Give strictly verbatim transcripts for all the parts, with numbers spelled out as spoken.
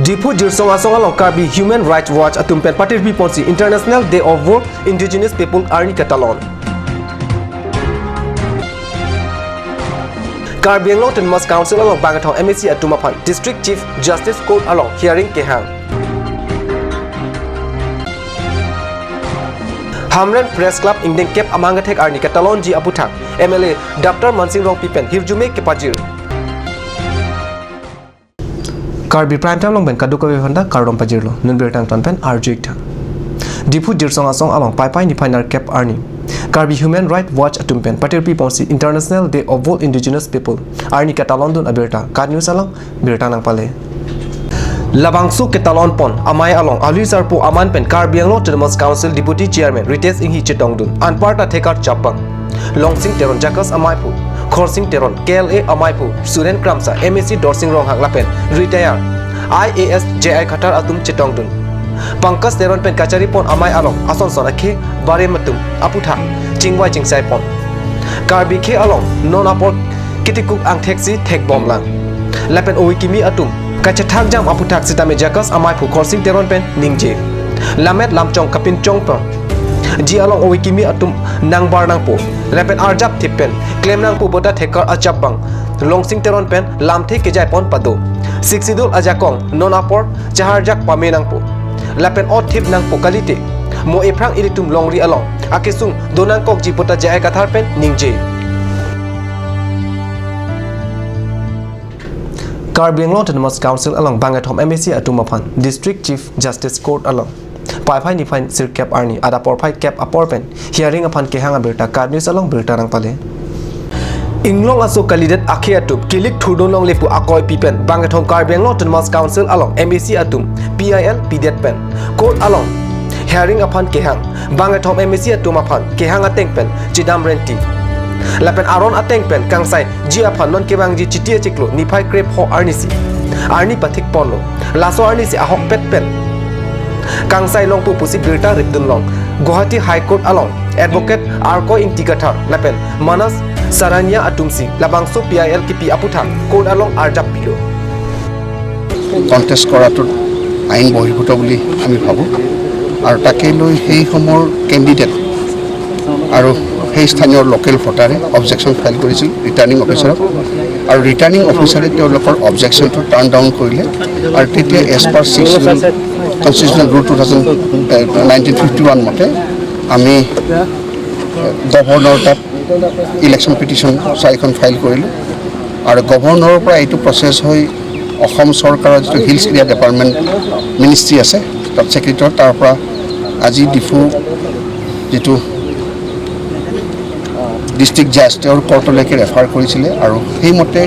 Diphu Jirsong Asong along Karbi Human Rights Watch atum pen patirpi ponsi International Day of World Indigenous People arni katalon. Karbi Anglong Autonomous Council along bangkethom M A C atum aphan District Chief Justice Court along hearing kehang. Hamren Press Club ingdeng kep amahang kethek arni katalonji aputhak M L A Doctor Mansing Rongpi pen hirjume kepajir. Karbi Prime Time along pen kadokave aphanta kardom pajirlo. Non birta angton pen arju-ik tha. Diphu Jirsong Asong along Paipai niphai nerkep arni Karbi Human Rights Watch atum pen patirpi ponsi International Day of World Indigenous People arni katalondun abirta KAT News along birta nangpale. Labangso ketalon pon amei along alui sarpo aman pen Karbi Anglong Autonomous Council Deputy Chairman Ritesh Enghi chetongdun, anparta thekar chapbang Longsing Teron JACAS ameiphu, Khorsing Teron K L A ameiphu, Suren Kramsa, M A C Dorsing Ronghang lapen retire I A S J I Kathar atum chetongdun, Pankaj Teron pen kachari pon amei along ason son akhei barem atum aputhak chingvai chingsai pon. Karbi khei along non apor kitikuk angthek si thekbomlang. Lapen ove kimi atum kachethakjam aputhak sitame JACAS ameiphu Khorsing Teron pen ningje. Lammet lamchong kapinchong ponji along ove kimi atum nangbar nangpo. Lapen arjap thip pen klem nangpo puta thekar achapbang Longsing Teron pen lamthe kejai pon pado. Sixth Schedule ajakong non apor chaharjak pame nangpo. Lapen ot thip nangpo kalite mo ephrang ilitum longri along akesung do nangkokji puta J I Kathar pen ningje. Karbi Anglong Autonomous Council along bangkethom M A C atum aphan District Chief Justice Court along Paipai niphai sirkep arni adap porphai kep apor pen hearing aphan kehang abirta KAT News along birta nangpale. Inglong aso kalidet akhei atum kilik thurdun longle pu akoipi pen bangkethom Karbi Anglong Autonomous Council along M A C atum P I L pidet pen court along hearing aphan kehang. Bangkethom M A C atum aphan kehang ateng pen Chidam Renti lapen aron ateng pen kangsaiji aphan non kevangji Chiti achiklo niphai krepho arnisi arni pathik ponlo. Laso arnisi ahokpet pen kangsai longpo pusi birta ripdun long Guwahati High Court along Advocate Arkoi Ingti Kathar lapen Manas Sarania atumsi labangso P I L kipi aputhak court along arjap pilo. Contest কৰাটো আইন বহিৰ্ভূত বুলি আমি ভাবোঁ। আৰু তাকে লৈ সেই সময়ৰ কেণ্ডিডেট আৰু সেই স্থানীয় লোকেল ভোটাৰে অবজেকশ্যন ফাইল কৰিছিল ৰিটাৰ্ণিং অফিচাৰক। আৰু ৰিটাৰ্ণিং অফিচাৰে তেওঁলোকৰ অবজেকশ্যনটো টাৰ্ণ ডাউন কৰিলে। আৰু তেতিয়া as per six constitution rule two thousand nineteen fifty one মতে আমি গভৰ্ণৰ তাত ইলেকশ্যন পিটিশ্যন চাৰিখন ফাইল কৰিলোঁ। আৰু গভৰ্ণৰৰ পৰা এইটো প্ৰচেছ হৈ অসম চৰকাৰৰ যিটো হিলছ এৰিয়া ডেপাৰ্টমেণ্ট মিনিষ্ট্ৰী আছে, তাত ছেক্ৰেটৰী, তাৰ পৰা আজি ডিফু যিটো ডিষ্ট্ৰিক্ট জাজ, তেওঁৰ কৰ্টলৈকে ৰেফাৰ কৰিছিলে। আৰু সেইমতে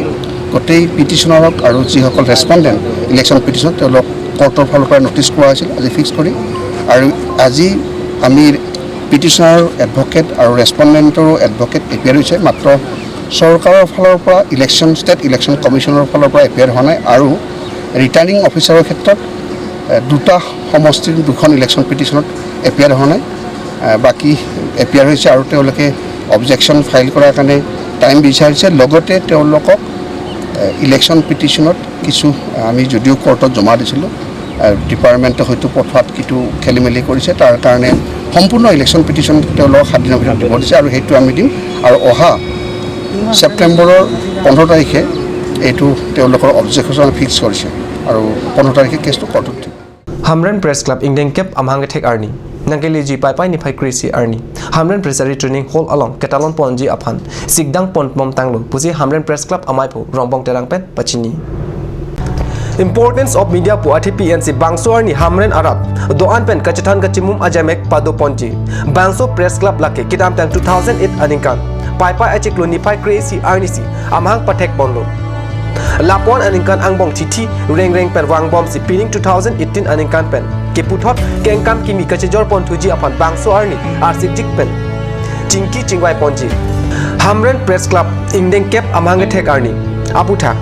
গোটেই পিটিশ্যনাৰক আৰু যিসকল ৰেচপণ্ডেণ্ট ইলেকশ্যন পিটিশ্যন, তেওঁলোকক কৰ্টৰ ফালৰ পৰা নটিচ পোৱা হৈছিল আজি ফিক্স কৰি। আৰু আজি আমি পিটিশ্যনাৰ এডভকেট আৰু ৰেচপণ্ডেণ্টৰো এডভকেট এপিয়াৰ হৈছে। মাত্ৰ চৰকাৰৰ ফালৰ পৰা ইলেকশ্যন, ষ্টেট ইলেকশ্যন কমিশ্যনৰ ফালৰ পৰা এপিয়াৰ হোৱা নাই। আৰু ৰিটাৰ্ণিং অফিচাৰৰ ক্ষেত্ৰত এ, দুটা সমষ্টিৰ দুখন ইলেকশ্যন পিটিশ্যনত এপিয়াৰ হোৱা নাই। এ, বাকী এপিয়াৰ হৈছে আৰু তেওঁলোকে অবজেকশ্যন ফাইল কৰাৰ কাৰণে টাইম বিচাৰিছে। লগতে তেওঁলোকক, এ, ইলেকশ্যন পিটিশ্যনত কিছু, এ, আমি যদিও কৰ্টত জমা দিছিলোঁ, এ, ডিপাৰ্টমেণ্টে হয়তো পঠোৱাত কিছু খেলি মেলি কৰিছে, তাৰ কাৰণে সম্পূৰ্ণ ইলেকশ্যন পিটিশ্যন তেওঁলোকক সাত দিনৰ ভিতৰত দিব দিছে আৰু সেইটো আমি দিম। আৰু অহা ছেপ্টেম্বৰৰ পোন্ধৰ তাৰিখে এইটো তেওঁলোকৰ অবজেকশ্যন ফিক্স কৰিছে আৰু পোন্ধৰ তাৰিখে কেছটো কৰ্টত দিব। Hamren Press Club ingdeng kep amahang kethek arni nangkeleji Paipai niphai kre-isi arni Hamren Presbytery Training Hall along ketalon ponji aphan sikdang ponbom tanglo pusi Hamren Press Club ameiphu Rongbong Terang pen pachini. Importance of Media pu athepi ensi bangso arni Hamren arat do-an pen kachethan kachimum ajamek pado ponji. Bangso Press Club lake kedamtang two thousand eight aningkan Paipai achiklo niphai kre-isi arnisi amahang pathek ponlo. Lapu-an aningkan angbong thithi rengreng pen vangbomsi pining two thousand eighteen aningkan pen keputhot kengkam kimi kachejor ponthuji aphan bangso arni arsikjik pen chingki chingvai ponji. Hamren Press Club ingdeng kep amahang kethek arni aputhak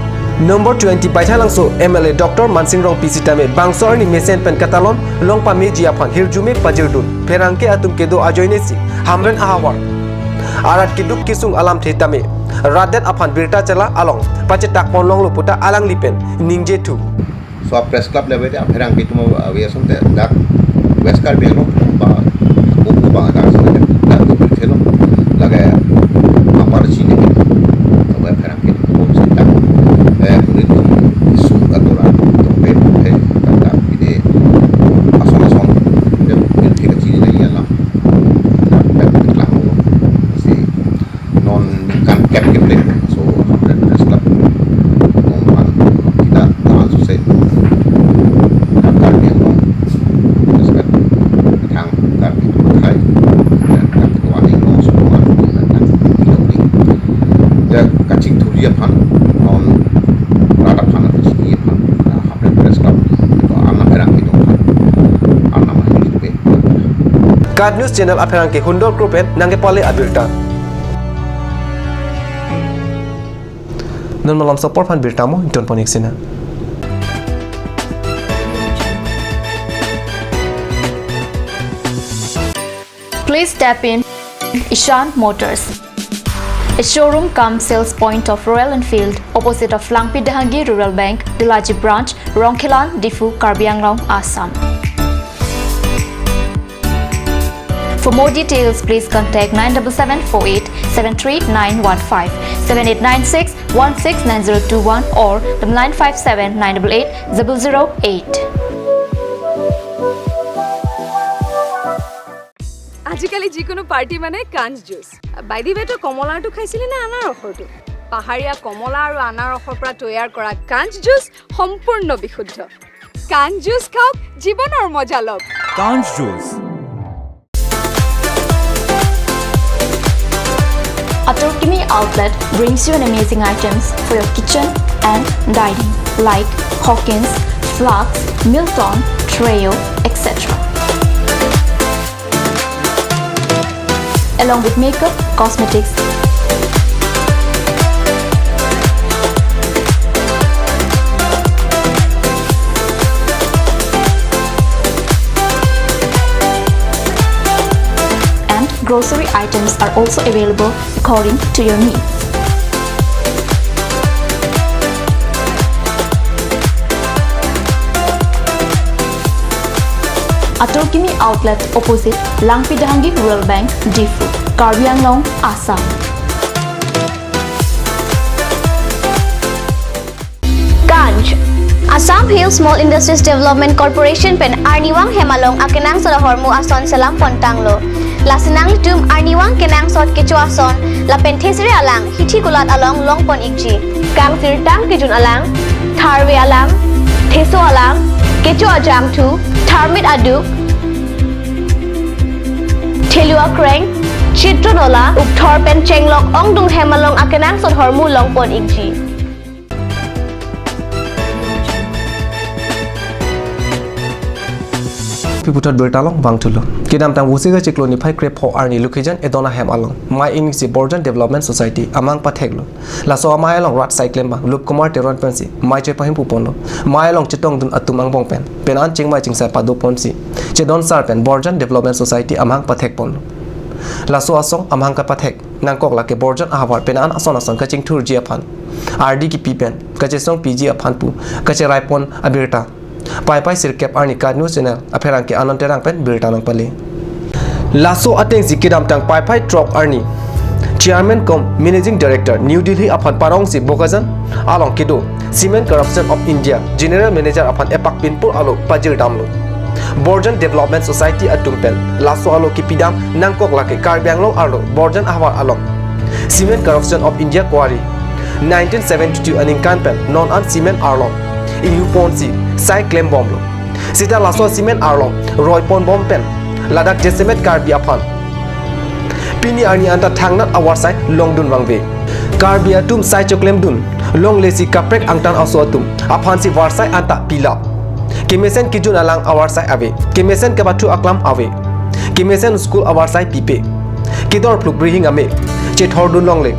number twenty Baithalangso M L A Doctor Mansing Rongpi sitame bangso arni mesen pen ketalon long pameji aphan hirjume pajirdun pherangke atum kedo ajoinesi Hamren ahavar arat keduk kesung alamthe tame rat det aphan birta chala along pachetak ponlonglo puta alangli pen ningje thu. So a press club level te apherangke atum ave ason te dak West Karbi Anglong ba kuku ba dak so dak tu thelo lage apar chini to ba apherangke atum se dak eh kulit tum isu katora to pe pe dak dak ini ason ason de mungkin kita chini lagi alam dak dak kelang si non ningkan kep kep le so Hamren Press Club kong pan kita tahan susai kar yang non respect thang kar itu kai dan kar itu aning non semua dan kar itu ni ya kaching thuri aphan non rada aphan atau sini aphan Hamren Press Club itu anak orang itu aphan anak mahal itu pe. KAT News Channel apherangke Hundol Kro pen nangkepale abirta. Non malom sopor aphan birta mo ington pon ik sina. Please step in Ishan Motors, a showroom cum sales point of Royal Enfield, opposite of Langpi Dehangi Rural Bank, Delaji Branch, Rongkhelan, Diphu, Karbi Anglong, Assam. For more details, please contact nine double seven four eight seven three nine one five, seven eight nine six one six nine zero two one or the nine five seven nine double eight double zero eight. আজিকালি যিকোনো পাৰ্টি মানে কাঞ্চ juice. By the ৱে, তই কমলাৰটো খাইছিলি নে আনাৰসৰটো? পাহাৰীয়া কমলা আৰু আনাৰসৰ পৰা তৈয়াৰ কৰা কাঞ্চ জুচ সম্পূৰ্ণ বিশুদ্ধ। কাঞ্চ জুচ খাওক, জীৱনৰ মজা লওক। কাঞ্চ juice. Ator Kimi Outlet brings you an amazing items for your kitchen and dining, like Hawkins, Flask, Milton, Treo, et cetera. Along with makeup, cosmetics, and grocery items are also available according to your needs. Ator Kimi Outlet, opposite Langpi Dehangi Rural Bank, Diphu, Karbi Anglong, Assam. Kancch. Assam Hill Small Industries Development Corporation pen arnivang hem along akenangsot ahormu ason selam pon tanglo. Lasi nanglitum arnivang kenangsot kecho ason lapen thesere alang hithi kulat along long pon ikji. Kangsirtang kejun alang, tharve alang, theso alang, kecho ajangthu, tharmit aduk, thelu akreng, chitron ola, ukthor pen chenglok ongdung hem along akenangsot ahormu long pon ikji. Pi puthot birta along vangthulo. Kedamtang Vosika chiklo niphai krepho arni Lokhijan Edona hem along mei ingni si Borjan Development Society amahang patheklo. Laso amei along rat sai klembang Lup Kumar Teron pensi mei chepahim pu ponlo. Mei along chetongdun atum angbong pen penan chingmei chingsai pado ponsi chedon sar pen Borjan Development Society amahang pathek ponlo. Laso asong amahang kapathek nangkok lake Borjan ahavar penan ason ason kachingthurji aphan ardi kipi pen kachesong piji aphan pu kacherai pon abirta Paipai sirkep arni KAT News Channel apherangke Anand Terang pen birta nangpale. Laso atengsi kedamtang Paipai throk arni Chairman cum Managing Director New Delhi aphan parongsi Bokajan along kedo Cement Corporation of India General Manager aphan epak pinpur alo pajir damlo. Borjan Development Society atum pen laso alo kipidam nangkok lake Karbi Anglong arlo Borjan ahavar along Cement Corporation of India Quarry nineteen seventy-two aningkan pen non an cement arlong inghu ponsi sai klembomlo. Sita laso cement arlong roi ponbom pen ladak jasemet Karbi aphan pini arni anta thangnat avarsai longdun vangve. Karbi atum sai choklemdun longle si kaprek angtan aso atum aphansi varsai anta pila. Kemesen kejun alang avarsai ave, kemesen kepathu aklam ave, kemesen school avarsai pipe, kedor phluk brihing ame chethordun longle,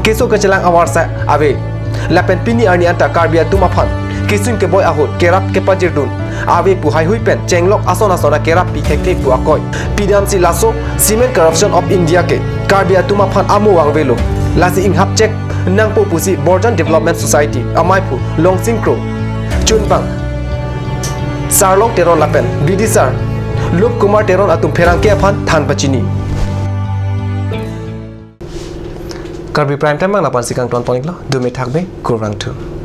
keso kachelang avarsai ave. Lapen pini arni anta Karbi atum aphan kesung keboi ahut kerap kepajirdun ave pu haihui pen chenglok ason ason akerap pi thekthe pu akoi pidamsi laso Cement Corporation of India ke Karbi atum aphan amo vangvelo. Lasi inghap chek nangpo pusi Borjan Development Society ameiphu Longsing Kro chunbang Sarlong Teron lapen bidisar Lup Kumar Teron atum pherangke aphan than pachini. Karbi Prime Time abang lapu-ansi kangton pon-iklo, dome thakbe, kurvangthu.